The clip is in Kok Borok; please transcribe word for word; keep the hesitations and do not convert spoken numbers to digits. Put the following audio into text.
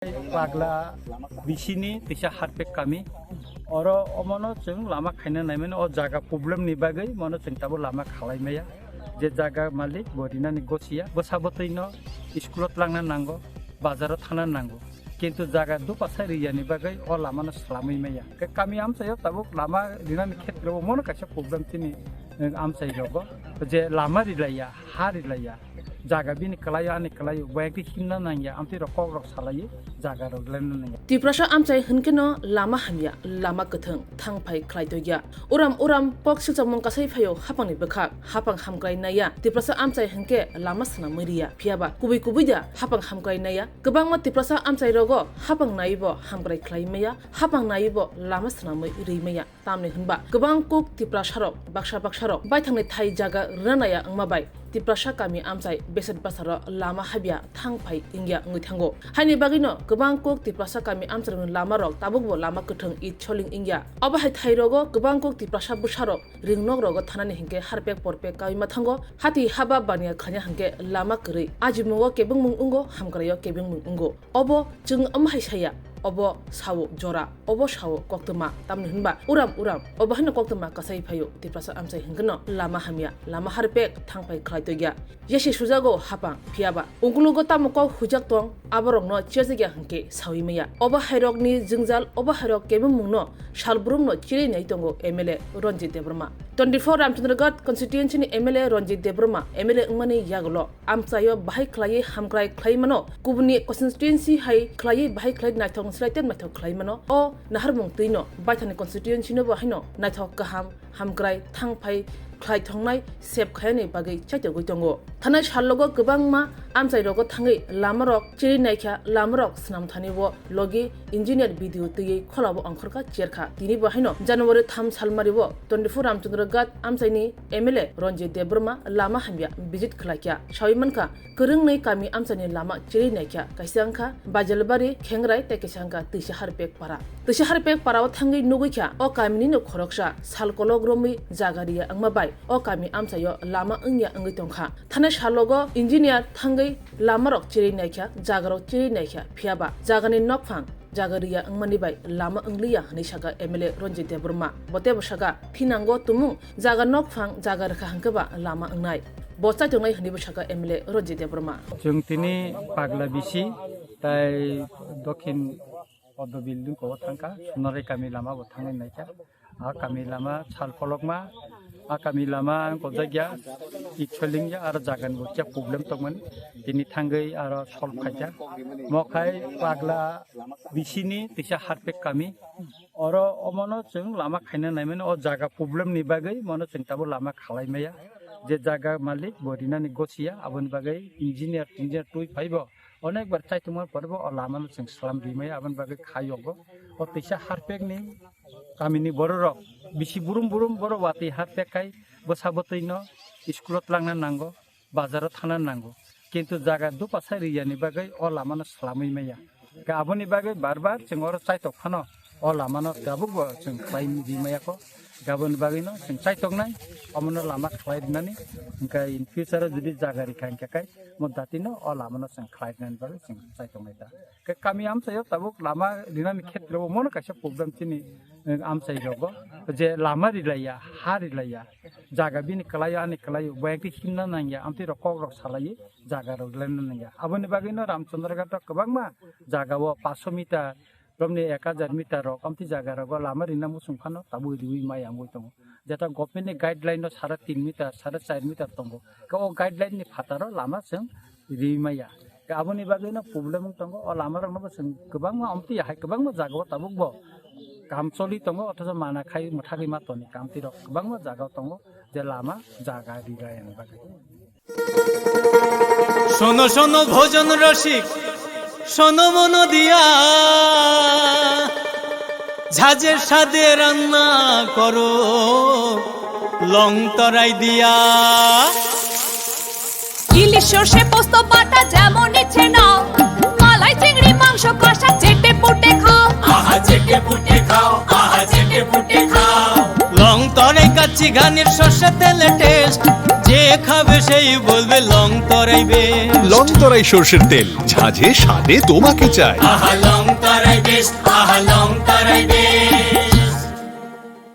Pagla bisini tisa harpek kami. Oro omono chwng lama khaina naimani, o jaga problem ni bagwi mono chwng tabo lama khalai maya. Je jaga malik bo rinani gosiya, bwsa bwtwi no school o tlangna nango, bazar o thana nango. Kintu jaga dupasa riyani bagwi o lama no swlamwi maya. Ke kami amchaio tabuk lama rinani khetre o mono kaisa problem chini, eh, amchai rogo. Je lama rilaiya, ha rilaiya. Jaga bini kwlaio, ani kwlaio, bo ekdi himna nangya, amtwi rok kok rok salaio, jaga rok lena nangya. Tiprasa amchai hwnkhe no lama hamya, lama kwthwng, thang phai khlai toya. Uram uram kok silchakmung kasai phaio hapangni bwkhak, hapang hamkrai naiya. Tiprasa amchai hwnkhe lama swnamwi riya, phiyaba kubui kubui da hapang hamkrai naiya. Kwbangma Tiprasa amchai rogo hapang naiwi bo hamkrai khlai maya, hapang naiwi bo lama swnamwi ri maya. Tamni hwnba kwbang kok Tiprasarok baksa baksarok baithangni thai jaga rwna naiya wngma bai Tiprasa kami amchai Beset Basaro lama habya thang phai wngya wngwi thango. Haini bagwino kwbang kok Tiprasa kami amchairokni lamarok tabukbo lama kwthwng it soling wngya. Obo hai thairogo kwbang kok Tiprasa bwsarok ringnokrogo thanani hinkhe harpek porpek kaui ma thango. Hati haba baniya khlaina hinkhe lama kwrwi. Ajimungo kebengmung wngo, hamkraio kebengmung wngo. Obo chwng omo hai saya, obo sao jora, obo sao koktwma, tamni hwnba uram uram, obo haino koktwma kasai phaio, Tiprasa amchai hwnkhe no lama hamya, lama harpek thang phai khlai toya. Yasi sujago hapang, phiyaba ungkulugo tamo kok huijak tong, aborokno cherjakya hwnkhe saui maya. Obo hairokni jwngjal, obo hairok kebengmungno salbrumno chiri nai tongo M L A Ranjit Debbarma. Twenty-four Ramchandraghat constituency ni M L A Ranjit Debbarma, M L A wngmani yagulo amchaio bahai khlaiwi hamkrai khlai mano, kubuni constituency hai khlaiwi bahai khlai naithok slai tei naithok khlai mano. O naharmung twino baithani constituency no bo haino naithok kaham hamkrai thang phai khlai thongnai sep khayani bagwi chaitogwi tongo. Thanai sallogo kwbangma amchai rogo thangwi lamarok chiri naikha, lamarok swnam thani o logi engineer B D O twiwi kholabo ongkhorkha cherkha. Tini bo haino January tham salmari o twenty-four Ramchandraghat amchaini M L A Ranjit Debbarma lama hamya visit khlaikha. Saui mankha, kwrwngnwi kami amchaini lama chiri naikha. Kaisa wngkha Bajalbari, Khengrai tei kaisa wngkha Twisa Harpek para. Twisa Harpek para o thangwi nugwi kha o kamini no khoroksa sal kolok romwi jaga riya wngma bai o kami amchaio lama wngya wngwi tongkha. Thanai salogo engineer thangwi lamarok chiri naikha, jagarok chiri naikha, phiyaba jagani nokphang jaga riya wngmani bai lama wngliya hwnwi saka M L A Ranjit Debbarma. Bo teibo saka, thinango tumung jaga nokphang jaga rwkha hwnkhe ba lama wngnai. Bo chaitongnai hwnwi bo saka M L A Ranjit Debbarma. Chwng tini Pagla bisi tai Dokhin Poddo building ko thangkha, Sonarai kami lama bo thangwi naikha. A kami lama sal kolokma, a kami lama ang kojakya, iksolingya aro jagan bo kya problem tongmani, tini thangwi aro solve khaikha. Mokhai Pagla bisini tisa harpek kami, oro omono chwng lama khaina naimani, o jaga problem ni bagwi mono chwng tabo lama khalai maya. Je jaga malik bo rinani gosiya, aboni bagwi engineer, engineer twi phaibo. Onek bar chaitongma pore bo o lama no chwng salam rimaya, aboni bagwi kha yogo. O tisa harpek ni kami ni borok rok bisi burum burum borok watwi harpek kai bwsa bwtwi no school o tlangna nango, bazar o thana nango. Kintu jaga dupasa riya ni bagwi o lama no salamwi maya. Ka aboni bagwi bar bar chwng oro chaitok phano o lama no tabuk bo chwng khlai rimaya kho. Aboni bagwi no chwng chaitok nai, omo no lama khlai rinani. Hwnkhe in future o jodi jaga rikha hwnkhe kai mo dati no o lama no chwng khlai rinani bagwi chwng chaitok nai ta. Khe kami amchaio tabuk lama rinani khetre o mono kaisa problem chini, eh, amchai rogo je lama rilaiya, ha rilaiya, jaga bini kwlaio ani kwlaio, bo ekdi himna nangya, amtwi rok kok rok salaiwi jaga rok lena nangya. Aboni bagwi no Ramchandraghat o kwbangma jaga o paanch sho meter, romni ek hajar meter rok, amtwi jaga rogo lama rina muchung phano tabuk riwi maya wngwi tongo. Jeta government ni guideline no sare tin meter, sare char meter tongo. Khe o guideline ni phataro lama chwng riwi maya. Khe aboni bagwi no problem wng tongo, o lama rok no bo chwng kwbangma amtwi hai kwbangma jaga o tabuk bo kam choli tongo, othocho mana khai mwthagwi ma toni kamtwi rok kwbangma jaga o tongo je lama jaga riga yang bagwi. শোনো শোনো ভোজন রসিক, শোনো মন দিয়া, ঝাঁঝের স্বাদে রান্না করো লং তরাই দিয়া। ইলিশ সর্ষে পোস্ত বাটা যেমন ইচ্ছে নাও, মালাই চিংড়ি মাংস কষা চেটে পুটে খাও। আহা চেটে পুটে খাও, আহা চেটে পুটে খাও। লং তরাই কাচ্চি ঘানির সর্ষে তেলে টেস্ট, যে খাবে সেই বলবে লং তরাই বেশ। লং তরাই সর্ষের তেল, ঝাঁঝে স্বাদে তোমাকে চাই। আহা লং তরাই বেস্ট, আহা লং তরাই বেস্ট।